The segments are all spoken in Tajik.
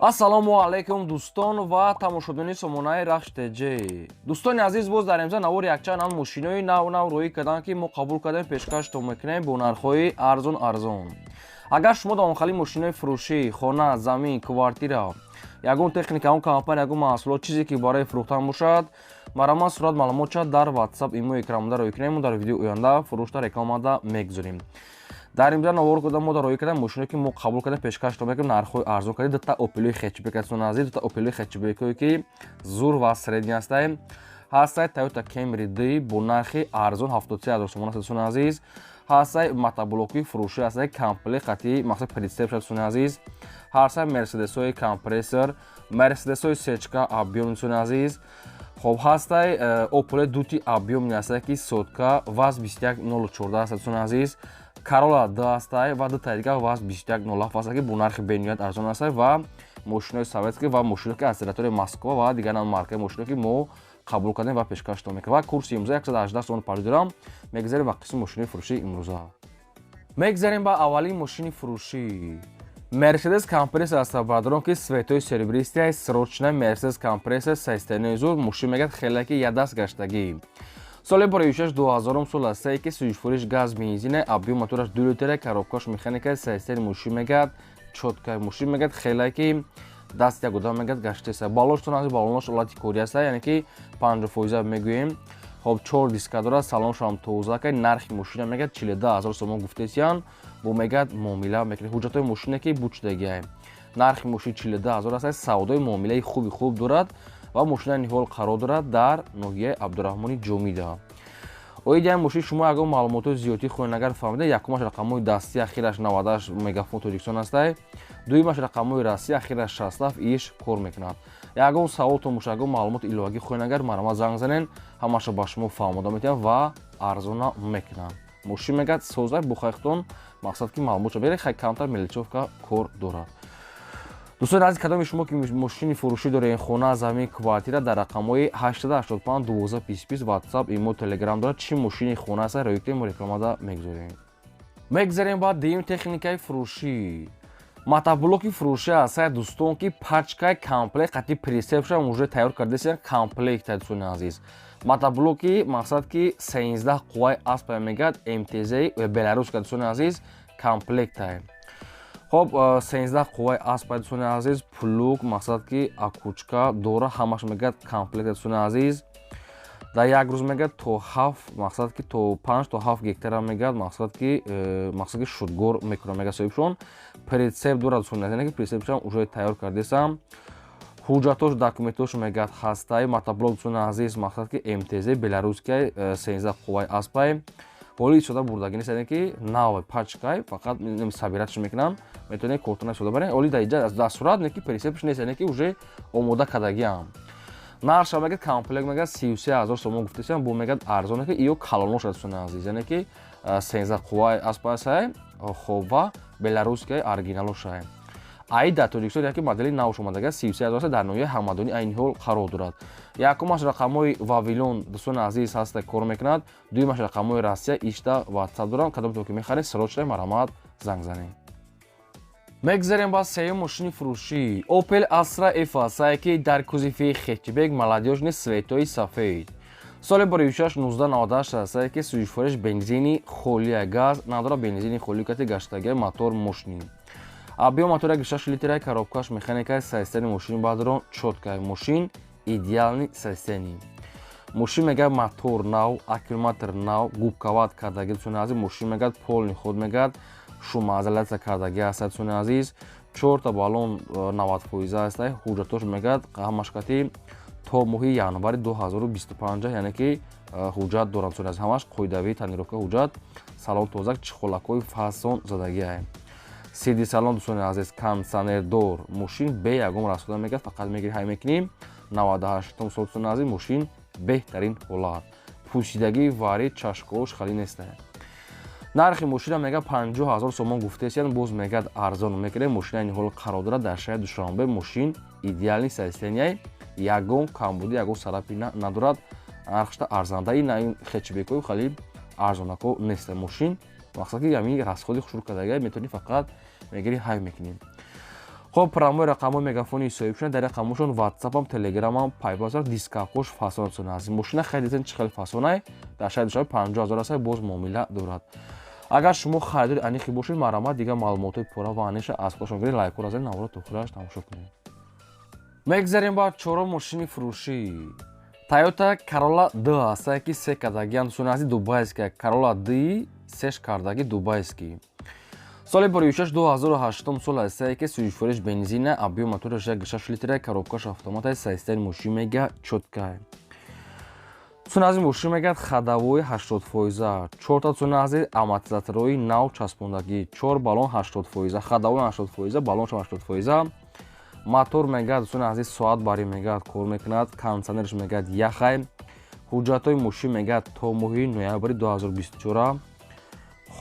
Ассалому алайкум, дӯстон ва тамошобинони сомонаи Рахш ТЖ. Дӯстони азиз, боз дар имза навори якчанд ам мошинои нав нав рӯӣ карданд, ки мо қабул кардем, пешкаштон мекунем бо нархҳои арзон арзон. Агар шумо дар онхали мошинои фурӯшӣ, хона, замин, квартира, ягон техника, он компания, ягон маҳсулот, чизе ки барои фурӯхтан бошад, марҳамат, сурат маълумотша дар WhatsApp, имо экранмонда рӯй кунем. Мо дар видеои оянда фурӯшта рекламада мегузорем. Дар имза навор куда мо дар роӣ кардем мошиное, ки мо қабул кардем, пешкаштон мекунем, нархҳои арзон кардем. Дута Опелои хэтчбек астон азиз, дута Опелои хэтчбекое, ки зур ва средний ҳастаем. Ҳастай Toyota Camry D бо нархи арзон, 73 ҳазор сомон аст, дӯстони азиз. Ҳастай мотоблоки фурӯшӣ, ҳастай комплект хати мақсад прицеп шад, дӯстони азиз. Ҳастай Мерседесҳои компрессор, Мерседесҳои сечка объём, дӯстони азиз. Хоб, ҳастай Опеле дути объёмный ҳастай, ки сотка ВАЗ 21014 аст, дӯстони азиз. Карола д ҳастай ва дутаи дигар ВАЗ 2107 ҳастай, ки бо нархи бениҳоят арзон ҳастай, ва мошинои советский ва мошино, ки аз территорияи Москва ва дигар маркаи мошино, ки мо қабул кардем ва пешкаштон мекунем. Ва курси имрӯза 118 сомон 50 дирам. Мегзарем ба қисми мошинои фурӯшии имрӯза. Мегзарем ба аввалин мошини фурӯшӣ. Мерседес компрессор аст, бародарон, ки цветои серебристый, срочная Мерседес компрессор, состояние зур. Мошин мегӯяд, хеле ки ядаст гаштагӣ. Соли бори 6, 2000 сол астае, ки сӯзишвориш газ, бензина, объём мотораш 2 литра, коробкаш механика. Состояние мошин мегӯяд чёткая. Мошин мегӯяд, хеле ки даст як одам мегӯяд гаштеса. Баллоштон аз баллонош ҳолати корӣ аста, яъне ки 50% мегӯем. Хоб, чор диска дорад, салоншам тоза ка. Нархи мошина мегӯяд 42 000 сомон гуфтесиян, бо мегӯяд муомила мекунед. Ҳуҷҷатҳои мошине ки бучдагиай. Нархи мошин 42 000 аст, савдои муомилаи хуби хуб дорад ва мошина ниҳол қарор дорад дар ноҳияи Абдураҳмони Ҷомида. Оиди ҳамин мошин шумо ягон маълумотҳои зиёдтӣ хоҳед агар фаҳмида, якумаш рақамҳои дастӣ, ахираш 98, Мегафон Тоҷикистон ҳастай. Дуюмаш рақамҳои Россия, ахираш 67, иш кор мекунад. Ягон саволтон боша, ягон маълумоти иловагӣ хоҳед агар, марҳамат, занг занен, ҳамаашро ба шумо фаҳмода метиҳам ва арзона мекунам. Мошин мегӯяд созай, бухайхтон мақсад ки маълумотшо беред. Хай, камтар мелочёвка кор дорад. Дӯстони азиз, кадоми шумо ки мошини фурӯшӣ доред, хона, замин, квартира, дар рақамҳои 885 12 20 WhatsApp, имо, Telegram дорад. Чӣ мошини хона аст, роикте мо рекламада мегузорем. Мегзарем ба дуюм техникаи фурӯшӣ. Мотоблоки фурӯшӣ ҳастае, дӯстон, ки пачкаи комплект қати прицепша уже тайёр кардасиян, комплекта, дӯстони азиз. Мотоблоки мақсад ки 13 қувваи аспа мегӯяд, МТЗ беларуска, дӯстони азиз, комплектае. Хоб, 13 қувваи аспа, дӯстони азиз, плуг, мақсад ки окучка дора, ҳамаш мегӯяд комплект, дӯстони азиз. Дар як рӯз мегӯяд то ҳафт, мақсад ки то 5 то 7 гектара мегӯяд, мақсад ки шудгор мекунад, мегӯяд соҳибшон. Прицеп дорад, дӯстони азиз, ки прицепшам уже тайёр кардесам. Ҳуҷҷатош, документош мегӯяд ҳастаи. Мотоблок, дӯстони азиз, мақсад ки МТЗ беларускай, 13 қувваи аспай. Ҳоли истода бурдагӣ нест, яъне ки нав пачкай, фақат собиратьш мекунам, метавонед кортона истода баред. Оли дар иҷа дар сурат не ки прицепш нест, яъне ки уже омода кардагиам. Нархша мегӯяд комплект мегӯяд 33 000 сомон гуфтесиам, бо мегӯяд арзоне, ки иё калонош, дӯстони азиз, яъне ки 13 қувваи аспасай. Хоб, ва беларускай оригиналошай. Ай дар Тоҷикистон яке модели навш омадага, 33 000. Дар ноҳияи Ҳамадонӣ айни ҳол қарор дорад. Якумаш рақамҳои Вавилон, дӯстони азиз, ҳаста, кор мекунад. Дуюмаш рақамҳои Россия, ишта WhatsApp дорам. Кадомто ки мехаред, срочно марҳамат, занг занед. Мегзарем ба сеюм мошини фурӯшӣ. Opel Astra F ҳастае, ки дар кузови хэтчбек, молодёжный, цветои сафед. Соли бори 6, 1998 ҳастае, ки сӯзишвориш бензини холия, газ надора, бензини холӣ кати гаштагия, мотор мощный, объём мотора 6 литра, коробкаш механика. Состояние мошини бадрон чёткая, мошин идеальный состояние. Мошин мегӯяд мотор нав, аккумулятор нав, губковать кардаги, дӯстони азиз. Мошин мегӯяд полный ход, мегӯяд шумоизоляция кардаги ҳастад, дӯстони азиз. Чорта баллон 90% ҳаста. Ҳуҷҷатош мегӯяд ҳамаш кати то моҳи январи 2025, яъне ки ҳуҷҷат доранд, дӯстони азиз, ҳамаш қоидавии тонировка, ҳуҷҷат, салон тоза, чехолакҳои фасон задагиа. Сиди салон, дӯстони азиз, кондитсионердор. Мошин бе ягон расхода мегӯяд, фақат мегири, ҳай мекунӣ. 98 сол, дӯстони азиз, мошин беҳтарин ҳолат, пӯсидагӣ вари чашкош хали неста. Нархи мошина мегӯяд 50 000 сомон гуфтесиян, боз мегӯяд арзон мекунем. Мошина ин ҳол қарор дорад дар шаҳри Душанбе. Мошин идеальный состояние, ягон камбудӣ, ягон царапина надорад. Нархшта арзандаи на, ин хэтчбекҳои хали арзонако неста. Мошин мақсад ки ҳамин расходи хушрӯ кардага, метавонӣ фақат мегири, ҳай мекунӣ. Хоб, прямой рақамҳои Мегафони соҳиб шуда, дар рақамҳошон Ватсапам, Телеграмам пайваст, дискакош фасон аст. Мошина харидетен, чӣ хел фасонай. Дар шаҳри Душанбе 50 000 аст, боз муомила дорад. Агар шумо харидори анихӣ бошед, марҳамат, дигар маълумотҳои пурра ва аниша аз худашон гиред. Лайкҳоро занед, наворо то охираш тамошо кунед. Мегзарем ба чорум мошини фурӯшӣ. Тойота Corolla D ҳастае, ки се кардагиам, дӯстони азиз, дубайская. Corolla D сеш кардаги, дубайский. Соли боришаш 2008 сол ҳастае, ки сӯзишвориш бензина, объём мотораш 1,6 литра, коробкаш автомата. Состояние мошин мега чёткая. Дӯстони азиз, мошин мегӯяд, ходовой 80 фоиза, чорта, дӯстони азиз, амортизаторҳои нав часпондагӣ, чор баллон 80 фоиза, ходовой 80 фоиза, баллоншам 80 фоиза. Мотор мегӯяд, дӯстони азиз, соат барӣ мегӯяд, кор мекунад, кондитсионерш мегӯяд, яхай. Ҳуҷҷатҳои мошин мегӯяд, то моҳи ноябри 2024.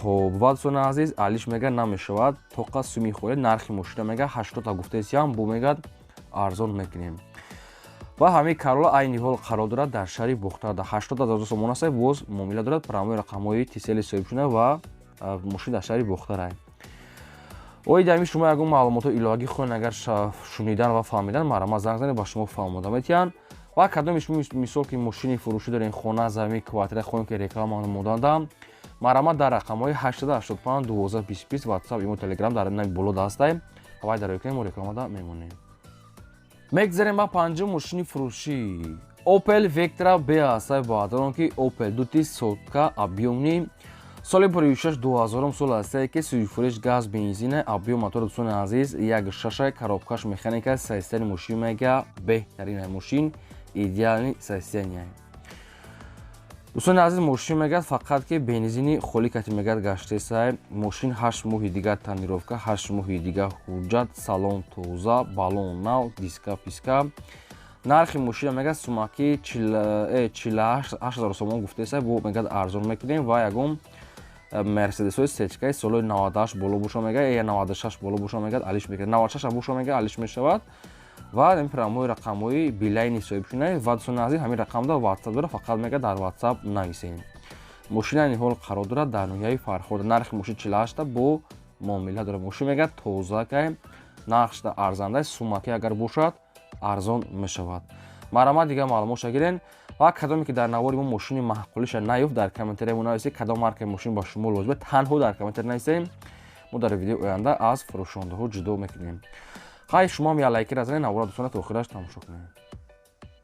Хоб, ва, дӯстони азиз, алиш мегӯяд, намешавад, тоқа суми холе. Нархи мошина мегӯяд, 80-та гуфтесиям, бо мегӯяд, арзон мекунем. Ва ҳамин Карола айни ҳол қарор дорад дар шаҳри Бохтар, 80 000 сомон аст, боз муомила дорад. Прямой рақамҳои Тисели соҳиб шуда ва мошин дар шаҳри Бохтарай. Оиди ҳамин шумо ягон маълумотҳои иловагӣ хоҳед агар шунидан ва фаҳмидан, марҳамат, занг занед, ба шумо фаҳмода метиҳанд. Ва кадоми шумо, мисол, ки мошини фурӯшӣ дорем, хона, замин, квартира хоҳем, ки реклама монанда, марҳамат, дар рақамҳои 885 12 20 20 WhatsApp, имо, Телеграм дар нави боло дастаем, ҳавай дар кунем, мо рекламада мемонем. Мегзарем ба панҷум мошини фурӯшӣ. Opel Vectra B ҳастай, баъдон ки Opel дути сотка объёмный, соли 56 2000 сол ҳастае, ки сӯзишвориш газ, бензина, объём мотор, дӯстони азиз, 1,6, коробкаш механика. Состояние мошин мега беҳтарин, мошин идеальный состояние. Дӯстони азиз, мошин мегӯяд, фақат ки бензини холӣ кати мегӯяд, гаштесай. Мошин 8 моҳи дигар тонировка, 8 моҳи дигар ҳуҷҷат, салон тоза, баллон нав, диска писка. Нархи мошина мегӯяд, сумаки 48 000 сомон гуфтесай, бо мегӯяд, арзон мекунем. Ва ягон Мерседесҳои сечкаи солҳои 98 боло боша мегӯяд, я 96 боло боша мегӯяд, алиш мекунад, 96 боша мегӯяд, алиш мешавад. Ва ин прямой рақамҳои Билайни соҳиб шунай. Ва, дӯстони азиз, ҳамин рақамда Ватсап дорад, фақат мегӯяд, дар Ватсап нависем. Мошина ин ҳол қарор дорад дар ноҳияи Фархор. Нархи мошин 48-та, бо муомила дорад. Мошин мегӯяд, тозакай, нархшда арзандай, сумаки агар бошад, арзон мешавад. Марҳамат, дигар маълумотша гирен. Ва кадоме ки дар навори мо мошини маъқулиша наёфт, дар комментария мо нависед, кадом маркаи мошин ба шумо лозим. Танҳо дар комментария нависем, мо дар видеои оянда аз фурӯшондаҳо ҷудо мекунем. Хай, шумо ҳам як лайкира занед, навора, дӯстона, то охираш тамошо кунед.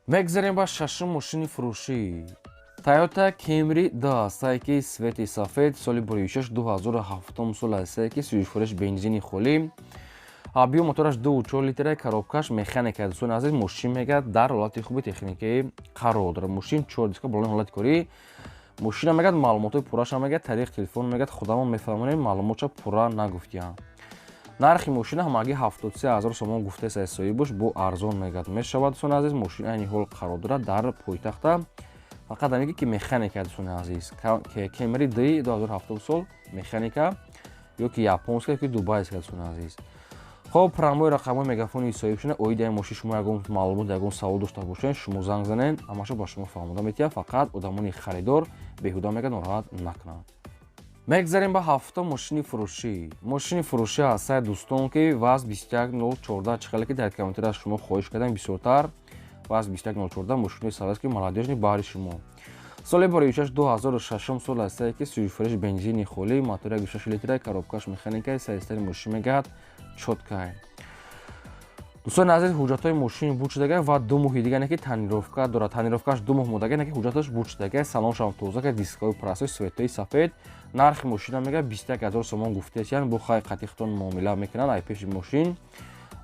Мегзарем ба шашум мошини фурӯшӣ. Toyota Camry D ҳастае, ки цвети сафед, соли 96 2007 сол ҳастае, ки сӯзишвориш бензини холӣ, объём мотораш 2,4 литра, коробкаш механика. Дӯстони азиз, мошин мегӯяд, дар ҳолати хуби техникӣ қарор дорад. Мошин чор диска, болои ҳолати корӣ. Мошина мегӯяд, маълумотҳои пурраша мегӯяд, тариқи телефон мегӯяд, худамон мефаҳмонем, маълумотша пурра нагуфтиям. Нархи мошина ҳамагӣ 73 000 сомон гуфтеса соҳибаш, бо арзон мегӯяд, мешавад. Дӯстони азиз, мошин айни ҳол қарор дорад дар пойтахта, фақат ҳамиге ки механика. Дӯстони азиз, Camry D 2007 сол, механика, ё ки японска, ё ки дубайска. Дӯстони азиз, хоб, прямой рақамҳои Мегафони соҳиб шуда. Оиди ҳамин мошин шумо ягон маълумот, ягон савол дошта бошед, шумо занг занед, ҳамаша ба шумо фаҳмода метиҳад. Фақат одамони харидор беҳуда мегӯяд, нороҳат накунанд. Мегзарем ба ҳафтум мошини фурӯшӣ. Мошини фурӯшӣ ҳастае, дӯстон, ки ВАЗ 21014, чӣ хеле ки дар комментария шумо хоҳиш кардем бисёртар ВАЗ 21014, мошинои советский молодёжный баҳри шумо. Соли боришаш 2006 сол ҳастае, ки сӯзишвориш бензини холӣ, мотор 1,6 литра, коробкаш механика. Состояние мошин мегӯяд, чёткай. Дӯстони азиз, ҳуҷҷатҳои мошин буд шудага ва 2 моҳи дига не ки тонировка дорад. Тонировкааш 2 моҳ модага, не ки ҳуҷҷаташ буд шудага, салоншам тоза, дискҳои простой, цветои сафед. Нархи мошина мега, 21 000 сомон гуфтесиян, бо хай қатихтон муомила мекунанд ай пеши мошин.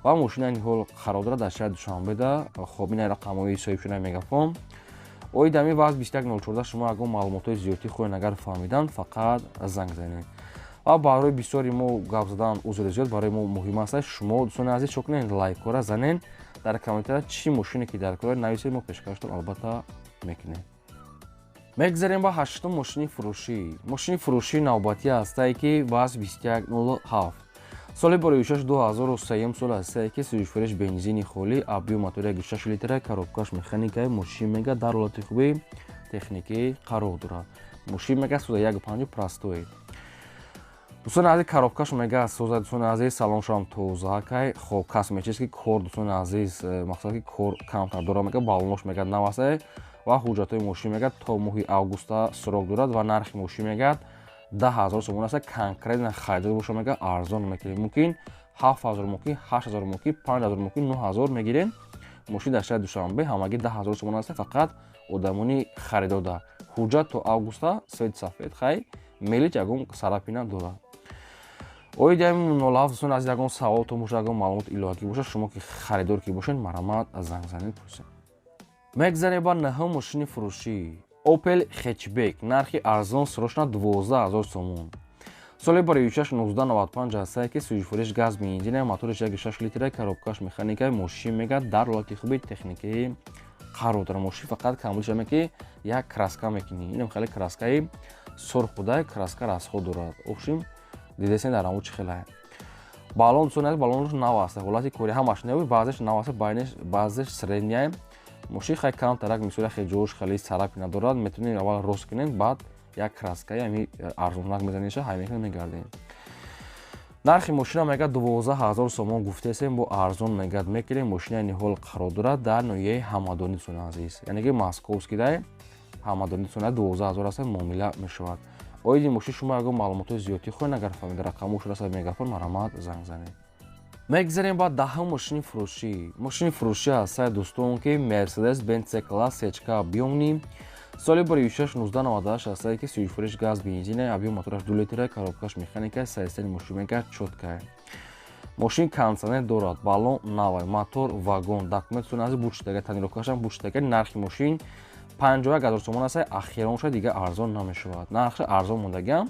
Ва мошина ин ҳол қарор дорад дар шаҳри Душанбеда. Хоб, ина рақамҳои соҳиб шудаи Мегафон. Оиди ҳамин ВАЗ 21014 шумо ягон маълумотҳои зиёдтӣ хоҳед агар фаҳмидан, фақат занг занед. Ва барои бисёри мо гап задан узри зиёд, барои мо муҳим аст, шумо, дӯстони азиз, чо кунед? Лайкҳоро занед, дар комментария чӣ мошине ки дар кора нависед, мо пешкаштон албатта мекунем. Мегзарем ба ҳаштум мошини фурӯшӣ. Мошини фурӯшии навбатӣ ҳастае, ки ВАЗ 2107, соли боришаш 2003 сол ҳастае, ки сӯзишвориш бензини холӣ, объём мотор 1,6 литра, коробкаш механикаи. Мошин мега, дар ҳолати хуби техникӣ қарор дорад. Мошин мега, 101,5 простой. Дӯстони азиз, коробкаш мега соза. Дӯстони азиз, салоншам тоза кай. Хоб, косметический кор, дӯстони азиз, мақсад ки кор камтар дорад, мега баллонош мега наваса ва ҳуҷҷатҳои мошин мега то моҳи августа срок дорад ва нархи мошин мегӯяд 10 000 сомон аст. Конкретно харидор боша, мега арзон мекунем, мумкин 7000, мумкин 8000, мумкин 5000, мумкин 9000 мегирем. Мошин дар шаҳри Душанбе ҳамагӣ 10 000 сомон аст, фақат одамони харидода. Ҳуҷҷат то августа, цвет сафед, хай мелич, ягон царапина дорад. Оиди ҳамин 07, дӯстони азиз, ягон саволтон боша, ягон маълумоти иловагӣ боша, шумо ки харидор ки бошед, марҳамат, занг занед, пурсед. Мегзарем ба наҳум мошини фурӯшӣ. Opel хэтчбек, нархи арзон, срочно, 12 000 сомон. Соли барои 1995 ҳастае ки сӯзишвориш газ, бензина, моториш 1,6 литра, коробкаш механика. Мошин мега дар ҳолати хуби техникаи қарор дорад. Мошин фақат камбудиш ки як краска мекунӣ, инам хеле краскаи сурх буда, краска расход дорад. Общем, дидесен дар ҳамун чӣ хелае. Баллон, дӯстони азиз, баллонаш нав аст, ҳолати кори ҳамаш нав, баъзеш нав аст, баъзеш средняя. Мошин хай камтарак, мисол, хеле ҷош хеле царапина дорад, метавонед аввал рост кунед, баъд як краскаи ҳами арзоннак мезанеша, ҳай мекунед, мегардед. Нархи мошина мегӯяд 12 000 сомон гуфтесем, бо арзон мегӯяд мекунем. Мошина ниҳол қарор дорад дар ноҳияи Ҳамадонӣ, дӯстони азиз, яъне ки московский дай Ҳамадонӣ. Дӯстони, 12 000 аст, муомила мешавад. Оиди мошин шумо ягон маълумотҳои зиёдтӣ хоҳед, агар фаҳмида, рақамҳо шудааст мегафон, марҳамат, занг занед. Мегзарем ба даҳум мошини фурӯшӣ. Мошини фурӯшӣ ҳастае, дӯстон, ки Мерседес Бенц С класс сечка объёмный, соли барои 1998 ҳастае ки сӯзишвориш газ, бензина, объём мотораш 2 литра, коробкаш механика. Состояние мошин мега чёткая. Мошин кондиционер дорад, баллон навай, мотор вагон, документ сунази бучтага, тонировкашам бучтага. Нархи мошин 51 000 сомон аст, ахирон шуда, дига арзон намешавад. Нархша арзон мондагиам,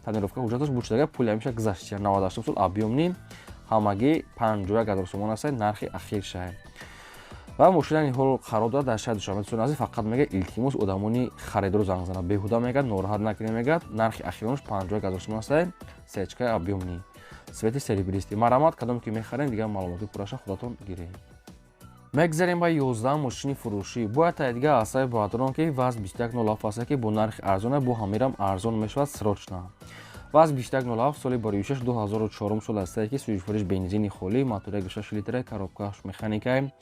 тонировка, ҳуҷҷаташ бучтага, пули ҳамеша гузаштия. 98 сол, объёмный, ҳамагӣ 51 000 сомон аст нархи ахиршай ва мошина ниҳол қарор дорад дар шаҳри Душанбе. Дӯстони азиз, фақат мега илтимос, одамони харидору занг занад, беҳуда мегӯяд нороҳат накунед. Мегӯяд нархи ахиронаш 51 000 сомон аст, сечкаи объёмный, цвети серебристый. Марҳамат, кадом ки мехарем, дигар маълумоти пурраша худатон гиред. Мегзарем ба 11 мошини фурӯшӣ. Бояд таи дига ҳастаи бародарон, ки ВАЗ 2107 аста, ки бо нархи арзона, бо ҳамирам арзон мешавад, срочно. ВАЗ 2107, соли барои 2004 сол ҳастае ки сӯзишвориш бензини холӣ, мотори 6 литра, коробкаш механикаи.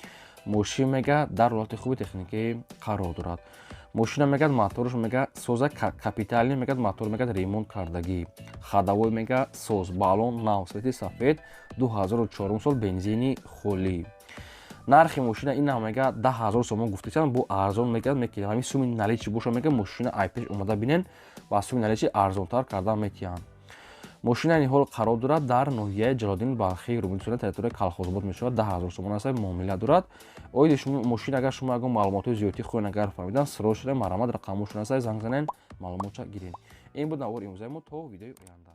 Мошин мега дар ҳолати хуби техникӣ қарор дорад. Мошина мегӯяд моторш мега соза, капитальный, мегӯяд мотор мегӯяд ремонт кардагӣ, ходовой мега соз, баллон нав, цвети сафед, 2004 сол, бензини холӣ. Нархи мошина ина мега 10 000 сомон гуфтасиан, бо арзон мегӯяд мекунем. Ҳамин суми наличный боша, мега мошина айпеш омада бинен, ба суми наличный арзонтар карда метиҳанд. Мошина ниҳол қарор дорад дар ноҳияи Ҷалолиддини Балхӣ, Руминсона, территорияи Калхозобод мешавад. 10 000 сомон аст, муомила дорад. Оиди мошин агар шумо ягон маълумотҳои зиёдтӣ хоҳед, агар фаҳмидан, срочно, марҳамат, рақамҳошон аст, занг занен, маълумотша гиред. Ин буд навори имрӯзаи мо. То видеои оянда.